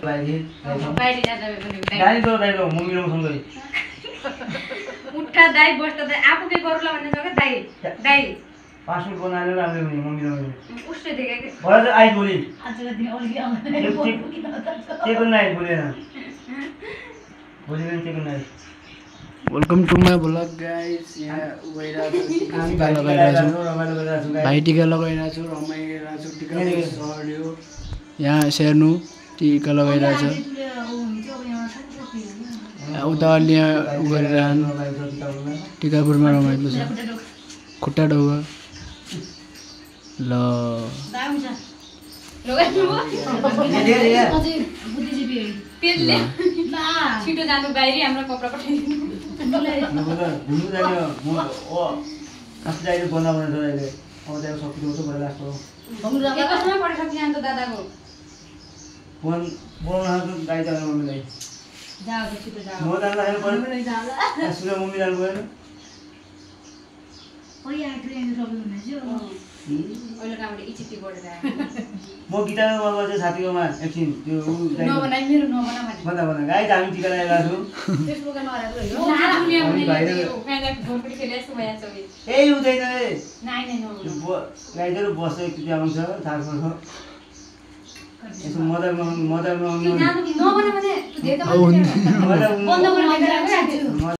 बाहिर जाँदा पनि गाडी तो दाइ लो मम्मी र मसँग गई उठ्ठा दाइ बस्दा दाइ आफू के गरौला भन्ने जग्गा दाइ दाइ पासपोर्ट बनाएर राम्रो हुने मम्मी र मैले उसले देखे के भरे त आइ बोली आजको दिन ओल्गी आउँदैन के गर्न आइ बोलेन भोलि पनि के गर्न I welcome to my blog guys यहाँ टिका लगाइरहेको छु भाइ टिका लगाइरहेको छु रमाइरहेको छु टिका सर्यो यहाँ स्याहार्नु टिका लगाइरहेको छ उता अलि यहाँ उ गरिरहनु टिकापुरमा रमाइलो छ खुट्टा डौगा ल त्यसले छिटो जानु बाहिर हाम्रो कपडा पठाइदिनु घुम्नु जाने म आफू जाइले बनाउने छ अहिले अब त्यहाँ सकिन्छ त भइरहेको छ एकैछिनमा पठाइसक्छ यहाँ त दादाको बनाउन त गाई चलाउनु मम्मीलाई जाऊ त छिटो जाऊ म जाँदाखेरि पऱ्यो सुन मम्मी जानु गएन अहिले कामले इचिटी बढेर आयो म गिटारमा बसेँ साथीकोमा एकछिन त्यो नबनाइ मेरो नबना भने भन्दा भन्दा गाई त हामी टिका लगाइरहेको छु फेसबुकमा नराम्रो हो दुनिया भने फ्यानले फोन पनि खेले जस्तो भइहाल्छ नि ए हुँदैन रे नाइ नाइ नबना गाई त बस्छ एकचोटि आउँछ थाहा छ यसो मदरमा जानु कि नबना भने तु धेरै त बन्द गरेर राख्छु